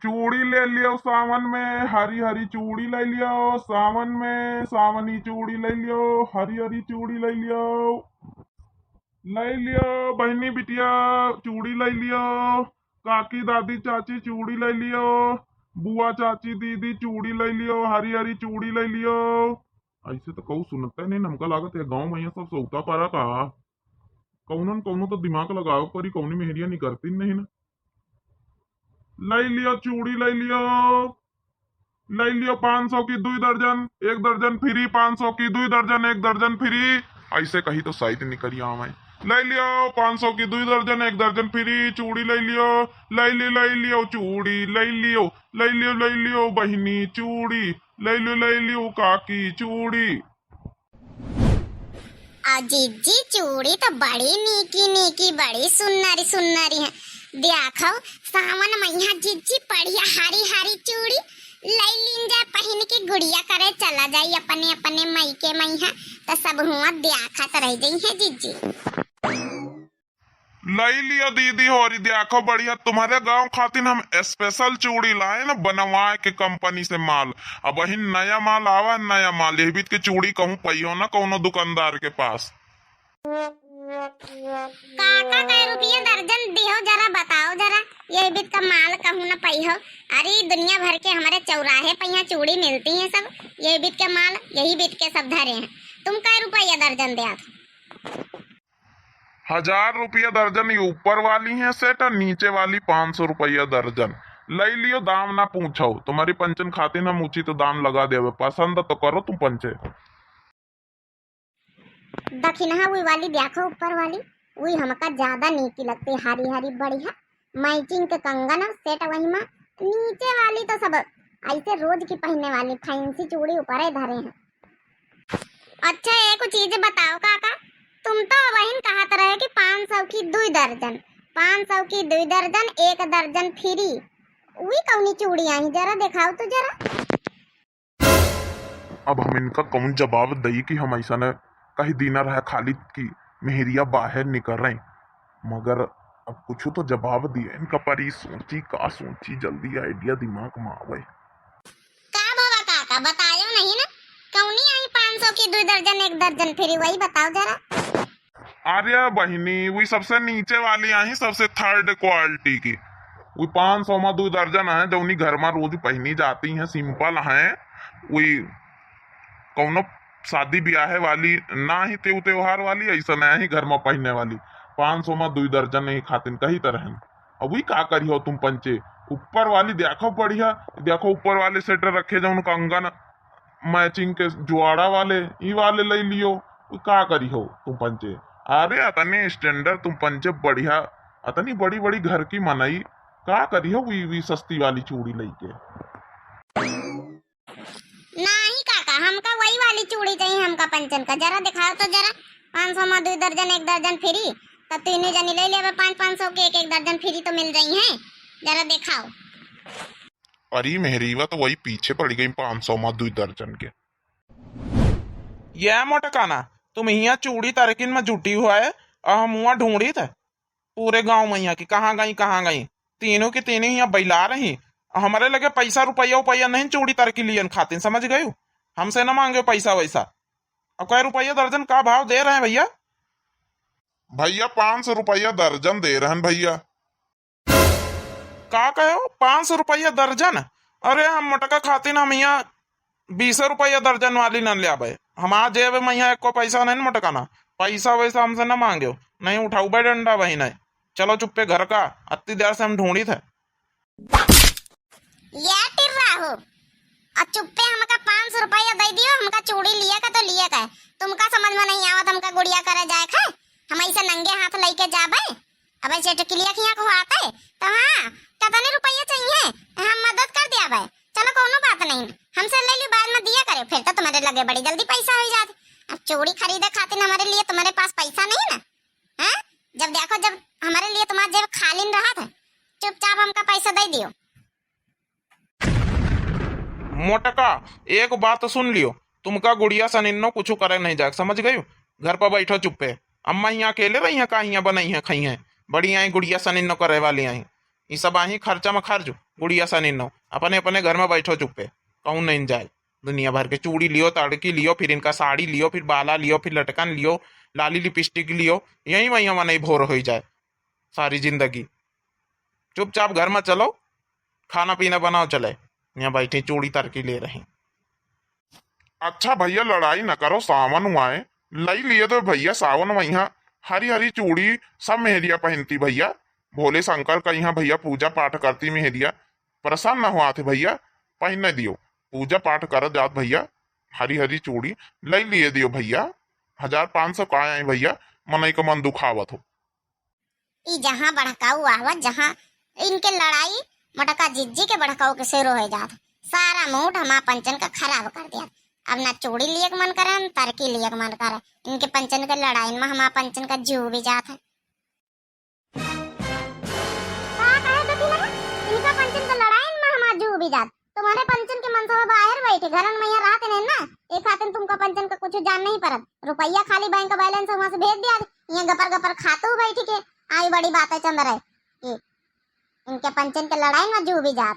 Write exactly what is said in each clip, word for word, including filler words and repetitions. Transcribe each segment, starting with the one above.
चूड़ी ले लियो सावन में, हरी हरी चूड़ी ले लियो सावन में, सावनी चूड़ी ले लियो, हरी हरी चूड़ी ले लियो। ले लियो बहिनी बिटिया, चूड़ी ले लियो, काकी दादी चाची चूड़ी ले लियो, बुआ चाची दीदी चूड़ी ले लियो, हरी हरी चूड़ी ले लियो। ऐसे तो कहू सुनते नहीं, हमका लागत है गाँव में ये सब सौता पारा का। कौनो न कौनो तो दिमाग लगावे परी, कौनी मेहरिया निकरती नहीं ना। ले लियो चूड़ी, ले लियो, ले लियो पाँच सौ की दुई दर्जन, एक दर्जन फ्री, पाँच सौ की दुई दर्जन, एक दर्जन फ्री। ऐसे कही तो शायद निकरी आवे। ले लियो पाँच सौ की दुई दर्जन, एक दर्जन फ्री, चूड़ी ले लियो, ले लियो, ले लियो चूड़ी, ले लियो, ले लियो, ले लियो बहिनी चूड़ी, ले लियो, ले लियो काकी चूड़ी। आ जिज्जी, चूड़ी तो बड़ी नीकी नीकी, बड़ी सुन्नरी सुन्नरी है। देखो, सावन मइहाँ जिज्जी बढ़िया हरी हरी चूड़ी लई लीन जाए, पहिन के गुड़िया करे चला जाई अपने अपने मइके मइहाँ, तो सब हुआँ देखत रह जइहैं जिज्जी। लई लियो दीदी होरी, देखो बढ़िया, तुम्हरे गाँव खातिन हम special चूड़ी लाए न बनवाए के कंपनी से माल। अबहिन नया माल आवा, नया माल। यही बीत के चूड़ी कहूँ पइहो न कौनो दुकानदार के पास। काका, कै रुपया दर्जन दिहो जरा, बताओ जरा, यही बीत का माल कहूँ न पइहो। अरे दुनिया भर के हमरे चौराहे पे यहाँ चूड़ी मिलती है सब, यही बीत के माल, यही बीत के सब धरे हैं। तुम कै रुपया दर्जन द्यात हो? हजार रुपया दर्जन ये ऊपर वाली है set, और नीचे वाली पाँच सौ रुपया दर्जन। लई लियो, दाम ना पूछो, तुम्हरी पंचन खातिन हम उचित दाम लगा देवे, पसंद तो करो तुम पंचे। दखिनहा उई वाली देखो, ऊपर वाली, उई हमका ज्यादा नीकी लगती, हरी हरी बढ़िया। Matching के कंगन और set वही मा, नीचे वाली तो सब ऐसे रोज की पहिने वाली fancy चूड़ी ऊपरे धरे हैं। अच्छा, एक चीज बताओ काका, तुम तो वहीन कहत रहे कि पाँच सौ की दुई दर्जन, पाँच सौ की दुई दर्जन, एक दर्जन free, उई कौनी चूड़ी आई, जरा देखाओ तो जरा। अब हम इनका कौन जवाब दई कि हम ऐसा न कही दीना रहा खाली कि मेहरिया बाहर निकल रहे, मगर अब कुछ तो जवाब दिए इनका परी। सोची का सोची, जल्दी idea दिमाग में आवे। का भवा काका, बतायो नहीं ना, कौनी आई पाँच सौ की दुई दर्जन एक दर्जन free, वही बताओ जरा। अरे बहिनी, वही सबसे नीचे वाली आई, सबसे third quality की। वही पाँच सौ मा दुई दर्जन है, जौनी घर मा रोज पहनी जाती हैं, simple हैं। वही कौनो शादी ब्याह वाली ना ही, तेउ त्योहार वाली, ऐसा नया ही घर मा पहने वाली। पाँच सौ मा दुई दर्जन ही खातिन कही तरह। अब वही का करिहो तुम पंचे, ऊपर वाली देखो बढ़िया, देखो ऊपर वाले set रखे जौन कंगन, matching के जुआड़ा वाले, ई वाले लई लियो, उ का करिहो तुम पंचे? अरे अतने standard तुम पंचे बढ़िया, अतनी बड़ी बड़ी घर की मनई, का करिहो वी, वी सस्ती वाली चूड़ी लई के? नाही काका, हमका वही वाली चूड़ी चाहिए, हमका पंचन का। जरा दिखाओ तो जरा, पाँच सौ मा दुई दर्जन, एक दर्जन free, तब तीनों जनी ले लेबे, पाँच पाँच सौ के एक एक दर्जन free तो मिल जाई है। जरा दिखाओ। अरे मेहरीवा तो वही पीछे पड़ गई, पाँच सौ मा दुई दर्जन के। ये मोटकाना, तुम हियाँ चूड़ी तरकिन में जुटी हुआ है और हम हुआँ ढूंढी थे पूरे गांव में हियाँ कि कहाँ गई, कहाँ गई। तीनों की तीनों हियाँ बैला रही। हमरे लगे पैसा रुपया उपया नहीं चूड़ी तरकी लियन खातिन, समझ गयू? हमसे न मांगे पैसा वैसा। अब कै रुपया दर्जन का भाव दे रहे हैं भैया? भैया, पाँच सौ रुपया दर्जन दे रहन भैया। का कहे हो, पाँच सौ रुपया दर्जन? अरे हम मोटका खातिन हम हियाँ बीस रुपया दर्जन वाली न ल्याबे। हमार जेब में हियाँ एको पैसा नहीं मोटकाना, पैसा वैसा हमसे न मांग्यो, नहीं उठाउबे डंडा वही नहीं। चलो चुप्पे घर का, अत्ती देर से हम ढूंढी थे। ये टिर्रा हो, और चुप्पे हमका पाँच सौ रुपया दे दियो, हमका चूड़ी लिए का तो लिए का, तुमका समझ में नहीं आवत हमका गुड़िया करे जाए का, हम ऐसे नंगे हाथ लेके जाबे। अबे चेटकिलिया के यहाँ को आते तो हाँ, कतने रुपया चाहिए, हम मदद कर दिया भाई। चलो कोनो बात नहीं, हमसे ले ली, बाद में दिया करे, फिर तो तुम्हारे लगे बड़ी जल्दी पैसा हो जाते। अब चूड़ी खरीदे खातिर हमारे लिए तुम्हारे पास पैसा नहीं ना, हैं? जब देखो, जब हमारे लिए तुम्हारा जेब खाली न रहा था, चुपचाप हमका पैसा दे दियो। मोटका, एक बात सुन लियो, तुमका गुड़िया सनिन्नो कुछ करे नहीं जाए, समझ गयू? घर पर बैठो चुप्पे। अम्मा यहाँ अकेले रही हैं, का यहाँ बनई हैं, खाई हैं? बड़ी आई गुड़िया सनिन्नो करे वाली आई। ई सब आही खर्चा में खर्च। गुड़िया सनिन्नो, अपने अपने घर में बैठो चुप्पे, कहूँ नहीं जाए। दुनिया भर के चूड़ी लियो, तड़की लियो, फिर इनका साड़ी लियो, फिर बाला लियो, फिर लटकन लियो, लाली लिपस्टिक लियो, यहीं वहीं हमार नहीं भोर होई जाए सारी जिंदगी। चुपचाप घर में चलो, खाना पीना बनाओ चले, यहाँ बैठे चूड़ी तड़की ले रहे। अच्छा भैया, लड़ाई न करो, सावन हुआ है, लई लिए दो भैया, सावन में यहाँ हरी हरी चूड़ी सब मेहरिया पहनती भैया, भोले शंकर का यहाँ भैया पूजा पाठ करती मेहरिया, परेशान न हुआ थे भैया, पहनने दियो, पूजा पाठ कर जात भैया, हरी हरी चूड़ी लई लिए दियो भैया, हजार पाँच सौ का आई भैया, मनई का मन दुखावत हो। ई जहाँ बड़काऊ आवत, जहाँ इनके लड़ाई मोटका जिज्जी के बड़काऊ के शुरू हो जात। सारा मूड हमार पंचन का खराब कर दिया। अब ना चूड़ी लिए के मन करे, ना तरकी लिए के मन करे। इनके पंचन के लड़ाई में हमार पंचन का जीव भी जात है। का कहे तो थी ना, इनका पंचन का लड़ाई में हमार जीव भी जात। तुम्हारे पंचन के मनसवा बाहर बैठे, घरन में यहाँ रहते नहीं ना, ये खातिर तुमका पंचन का कुछ जान नहीं पड़त। रुपया खाली बैंक बैलेंस वहाँ से भेज दिया, ये गपर गपर खातू बैठ के। आई बड़ी बात है चंद्र है, ये इनके पंचन के लड़ाई में जीव भी जात।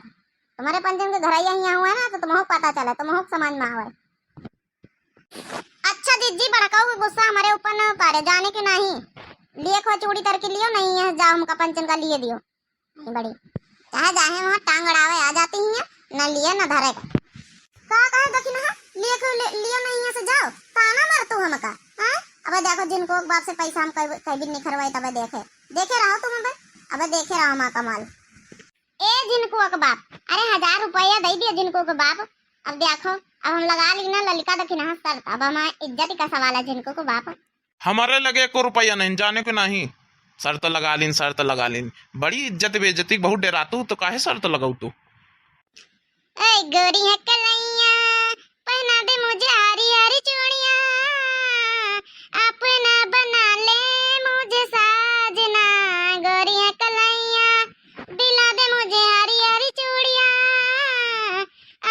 तुम्हारे पंचन के घरैया यहाँ हुआ है ना, तो तुमको पता चले, तुमको समझ में आवे। अच्छा जिज्जी, बड़काऊ के गुस्सा हमारे ऊपर न उतारे, जाने के नहीं। लिए खो चूड़ी तरकी लियो, नहीं यहाँ जाओ, हमका पंचन का लिए दियो। नहीं बड़ी, चाहे जाहे वहाँ टांग अड़ावे आ जाती ही है, न लिए न धरे का। का कहे दखिनहा, लिए खो ले, लियो नहीं यहाँ से जाओ, ताना मार तू हमका, हैं? अबे देखो जिनको बाप से पैसा हम कभी, कभी नहीं खरवाई, तबे देखे, देखे रहो तुम अबे, अबे देखे रहो हमार कमाल। ए जिनको के बाप, अरे हजार रुपया दे दिया जिनको के बाप। अब देखो, अब हम लगा ली ना ललिका दखिनहा शर्त, अब हमार इज्जत का सवाल है जिनको के बाप। हमारे लगे एको रुपया नहीं, जाने को नहीं। शर्त लगा लीन, शर्त लगा लीन, बड़ी इज्जत बेइज्जती, बहुत डरातू तो काहे शर्त लगाऊ तू? ऐ गोरी है कलैया, पहना दे मुझे हरी हरी चूड़ियाँ, अपना बना ले मुझे साजना। गोरी है कलैया, दिला दे मुझे हरी हरी चूड़ियाँ,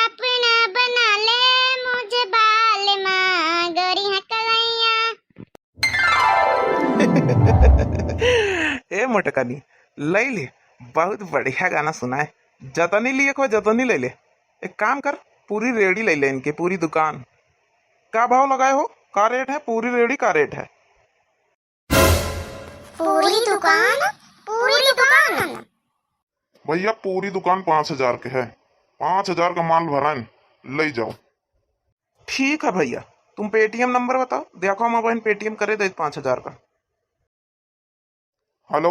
अपना बना ले मुझे बालमा। गोरी है कलैया। ए मोटकनी, लई ले, बहुत बढ़िया गाना सुना है। जतनी लिए को जतनी ले ले। एक काम कर, पूरी रेड़ी ले ले इनके, पूरी दुकान। का भाव लगाए हो? का रेट है? पूरी रेड़ी का रेट है? पूरी दुकान, पूरी दुकान। भैया, पूरी दुकान पाँच हजार के है, पाँच हजार का माल भराइन, ले जाओ। ठीक है भैया, तुम पेटीएम नंबर बताओ, देखो हम अपन पेटीएम करे दे पाँच हजार का। हेलो,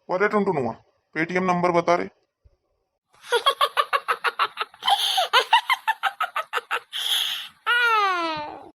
अरे टुनटुनुआ, पेटीएम नंबर बता रे।